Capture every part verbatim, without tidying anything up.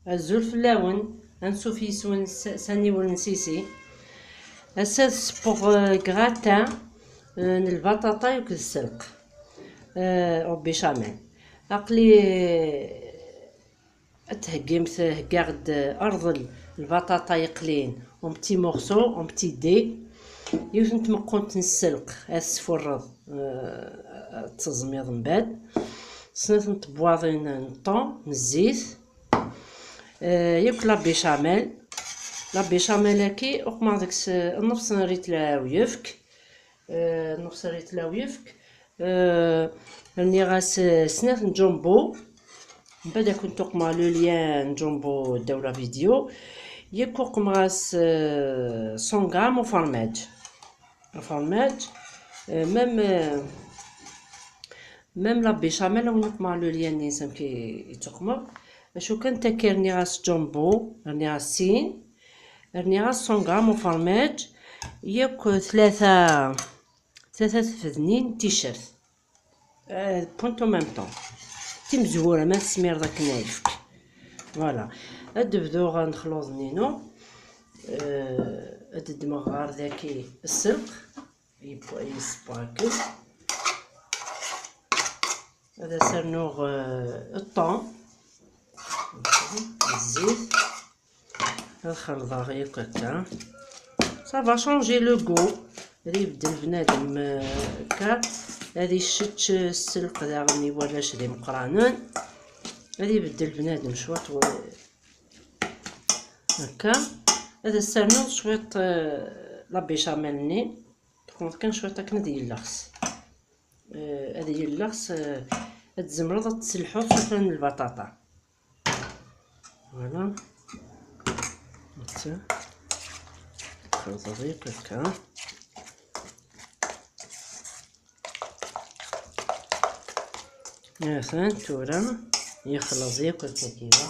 Azul fell-awen, ansuf yis-wen s-, s aniwel n Sisi. Ass-a ad ssewweɣ, euh, gratin, euh, n lbaṭaṭa akked sselq, euh, au béchamel. Aql-i, euh, ad theggimt, heggaɣ-d, euh, rrḍel, lbaṭaṭa yeqlin en petits morceaux, en petits dés. Yiwet n tmeqqunt n sselq, ad tesfurreḍ, euh, ad teẓmiḍ mbeɛd. Snat n tebwaḍin n ṭṭan, n zzit. Eh, yakk la béchamel. La béchamel-agi, uqmeɣ deg-s, eh, nnefṣ n rritla uyefk. Eh, nnefṣ n rritla uyefk. Eh, rniɣ-as, eh, snat n jumbo. Mbeɛd ad kent-uqmeɣ le lien n jumbo ddaw la vidéo. Yakk uqmeɣ-as, eh, cent grammes ufermaj. Afermaj, euh, même, euh, même la béchamel, on uqmeɣ le lien-nni amek i, i tuqmeḍ. Acu kan, tagi rniɣ-as jumbo, rniɣ-as sin, rniɣ-as cent grammes ufermaj, yakk tlata, tlata tfednin n ticcert. Euh, point en même temps. Timezwura, ma tesmireḍ akken ayefk. Voilà. Ad d-bduɣ nexluḍ-nni-inu. Euh, ad d-ddmeɣ ɣer daki sselq. Yewwa-, yessewwa akken. Ad as-rnuɣ, euh, ṭṭan. Zzit. Ad xelḍeɣ yakk akka. Ça va changer le goût. Ad ibeddel bnadem, euh, akka. Ad icečč sselq daɣen i warrac d imeqqranen. Ad ibeddel bnadem cwiṭ wa-, akka. Ad as-ternuḍ cwiṭ, euh, la béchamel-nni. Txuneḍ kan cwiṭ akken ad yelleɣs. Euh, ad yelleɣs, euh, ad tzemreḍ ad tesselḥuḍ s ufran n lbaṭaṭa. Voilà. Netta. Xelḍeḍ yakk akka. Atan tura yexleḍ yakk akka kira.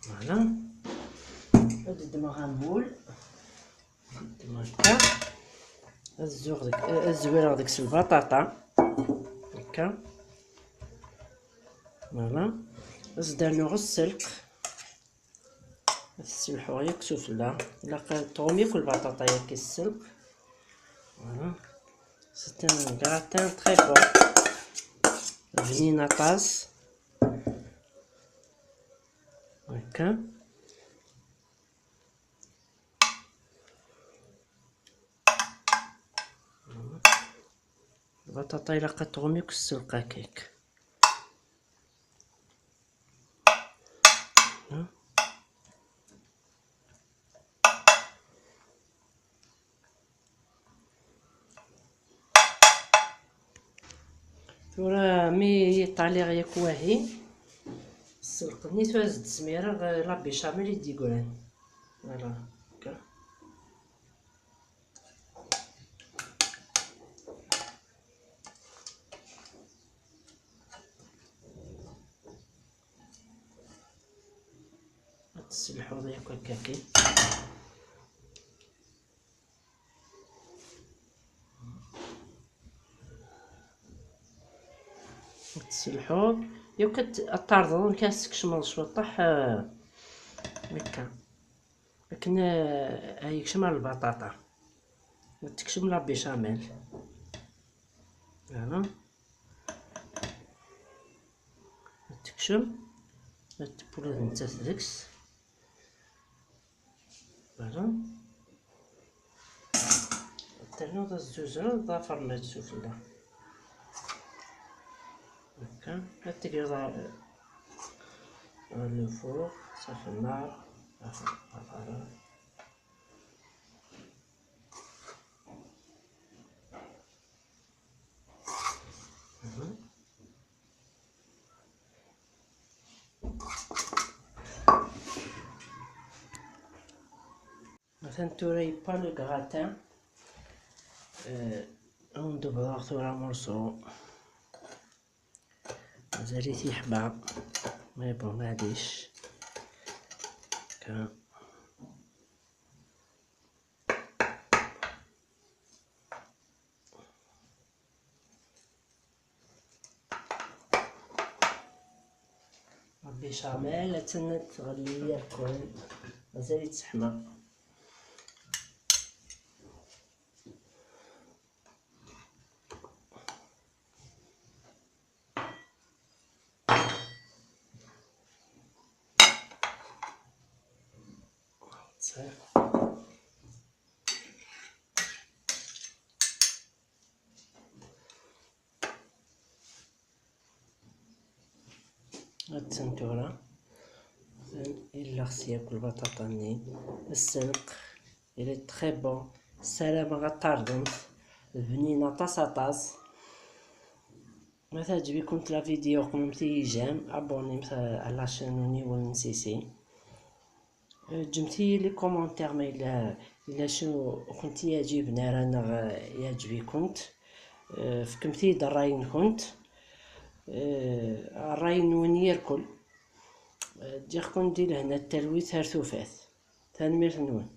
Voilà. Ad ddmeɣ amul. Ad ddmeɣ akka. Ad zzuɣ deg-, ad zwireɣ deg-s lbaṭaṭa. Akka. Voilà. Ad s-d-rnuɣ sselq. Ad t-sselḥuɣ yakk sufella. Ilaq ad tɣum yakk lbaṭaṭa yakk i sselq. Voilà. C'est un gratin très bon. Bnin aṭas. Akka. Lbaṭaṭa ilaq ad tɣum yakk sselq akkak. Tura mi yeṭaliɣ yakk wahi, sselq-nni tura ad s-d-smireɣ, eh, la béchamel i d-yeggran. Voilà, akka. Ad tesselḥuḍ yakk akka kan. Ad tesselḥuḍ yakk, ad t-, ad terḍeḍ amek ad s-tkecmeḍ cwiṭaḥ, eh, akka. Akken, eh, ad yekcem ar lbaṭaṭa. Ad tekcem la béchamel. Voilà. Ad tekcem. Ad tewwel ad nettat deg-s. Voilà. Ternuḍ ad tzuzeḍ d afermaj sufella. Akka. Ad tegreḍ ɣer, ɣer le four, صافي النار. Atan tura yewwa le gratin. Euh, ad wen-d-bḍeɣ tura morceau. Mazal-it yeḥma. Mais bon, maɛlic. Akka. Bechamel, attan ad tɣelli yerkul. Mazal-itt teḥma. Attan tura. Illa xs yakk lbaṭaṭa-nni. Ssenq. Il est très bon. Ssarameɣ ad tardemt. Bnin aṭas aṭas. Ma teɛǧeb-ikent la vidéo, qmemt-iyi j'aime, abonnemt à la chaîne Uniwel N C C. Ǧǧemt-iyi les commentaires ma yella, yella cci ur kent-yeɛǧiben ara neɣ yeɛǧeb-ikent. Fkemt-iyi-d ṛṛay-nkent. Ṛṛay-nwen yerkul. Ǧǧiɣ-ken di lehna d talwit ar tufat. Tanemmirt-nwen.